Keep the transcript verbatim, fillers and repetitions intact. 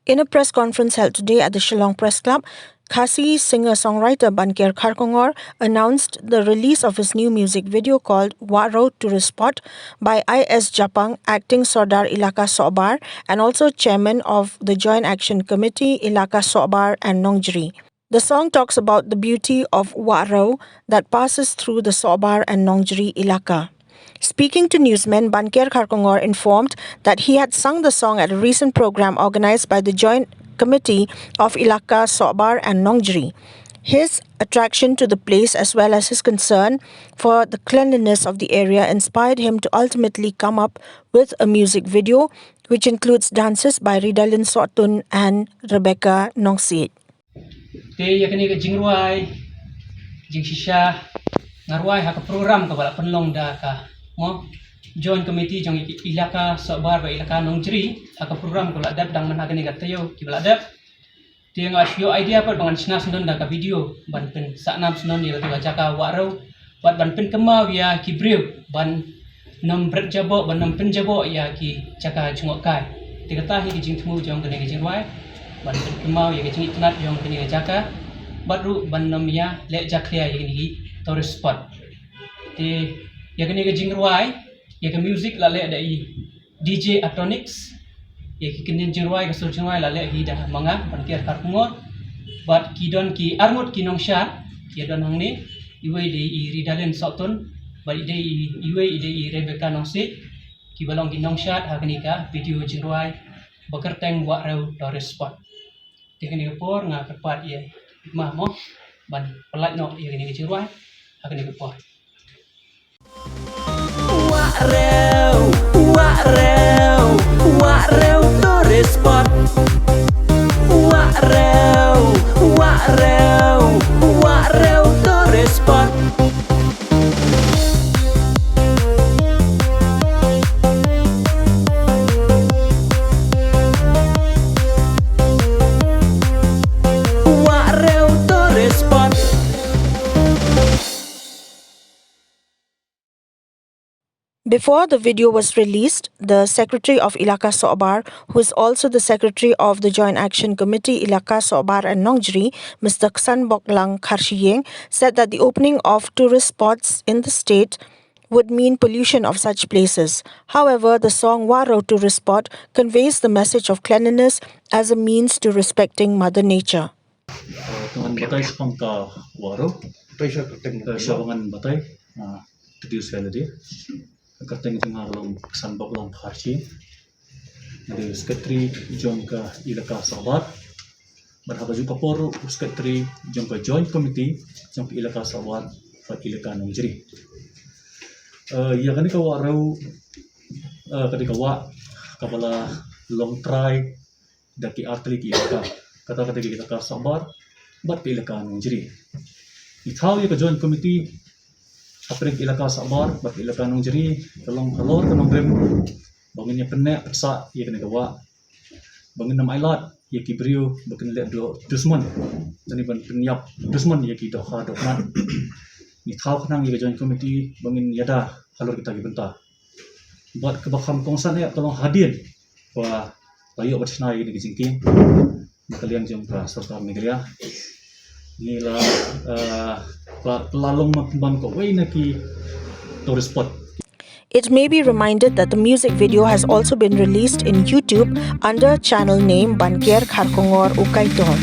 In a press conference held today at the Shillong Press Club, Khasi singer-songwriter Banker Kharkongor announced the release of his new music video called Wahrew Tourist Spot by I S Japang, acting Sordar Ilaka Sohbar and also chairman of the Joint Action Committee Ilaka Sohbar and Nongjri. The song talks about the beauty of Wahrew that passes through the Sohbar and Nongjri Ilaka. Speaking to newsmen, Banker Kharkongor informed that he had sung the song at a recent program organized by the Joint Committee of Ilaka Sohbar and Nongjri. His attraction to the place, as well as his concern for the cleanliness of the area, inspired him to ultimately come up with a music video, which includes dances by Ridalin Sohtun and Rebecca Nongsiej. Te ïa kane ka jingrwai jingshisha nga rwai ha ka program kaba la pynlong da ka, mo, Joint Committee jong Ilaka Sohbar bad Ilaka Nongjri, ha ka program kaba la dep dang mynta ha kane ka taïew kiba la dep. Te nga shu ïoh idea pat ba ngan shna sngewdon da ka video ban pynsahnam sngewdon ïa katu ka jaka Wahrew bad ban pynkynmaw ïa ki briew ban nym bret jaboh, ban nym pynjaboh ïa ki jaka jngohkai. Te kata hi ka jingthmu jong kane ka jingrwai, ban pynkynmaw ïa ka jingitynnad jong kane ka jaka bad ruh ban nym ïa leh jakhlia ïa kine ki tourist spot. Te ïa kane ka jingrwai, ïa ka music la leh da i D J Atonics. Ïa ki kyntien jingrwai, ka sur jingrwai la leh hi da ma nga, Banker Kharkongor. Bad ki don ki arngut ki nongshad ki don hangne. Iwei i dei i Ridalin Sohtun bad i dei i, iwei i dei i Rebecca Nongsiej, kiba long ki nongshad ha kane ka video jingrwai ba kyrteng Wahrew Tourist Spot. Te kane ka por nga kyrpad ïa i ma, mo, ban pynlait noh ïa kane ka jingrwai ha kane ka por. Wahrew, Wahrew, Wahrew Tourist Spot. Wahrew, Wahrew, Wahrew Tourist Spot. Wahrew Tourist Spot. Before the video was released, the secretary of Ilaka Sohbar, who is also the secretary of the Joint Action Committee Ilaka Sohbar and Nongjri, Mister Ksanboklang Kharshiyeng, said that the opening of tourist spots in the state would mean pollution of such places. However, the song Wahrew Tourist Spot conveys the message of cleanliness as a means to respecting Mother Nature. Te ngan batai shaphang ka Wahrew. Batai sha kyrteng. Te sha ba ngan batai, ah, introduce ïa lade. Ka kyrteng jong nga ka long Ksanboklang Kharshiyeng. Nga dei u secretary jong ka Ilaka Sohbar bad ha kajuh ka por ruh u secretary jong ka Joint Committee jong ka Ilaka Sohbar bad Ilaka Nongjri. Eh, ïa kane ka Wahrew, eh, ka dei ka wah kaba la long trai da ki artylli ki ilaka. Kata ka dei ka Ilaka Sohbar bad ka Ilaka Nongjri. Ngi thaw ïa ka Joint Committee hapdeng ka Ilaka Sohbar bad ka Ilaka Nongjri ka long halor ka nongrim ba ngin ïa pynneh pynsah ïa kane ka wah, ba ngin ym ailad ïa ki briew ba kin leh dusmon, lane ban pynïap dusmon ïa ki dohkha dohkha. Ngi thaw khnang ïa ka Joint Committee ba ngin ïada halor kita ki bynta. Bad kaba kham kongsan eh ka long hadien ba la ïoh ban shna ïa kine ki jingkieng na ka liang jong ka sorkar Meghalaya, ngi la, eh, la, la long man kawei na ki tourist spot. It may be reminded that the music video has also been released in YouTube under channel name Banker Kharkongor U Kaitor.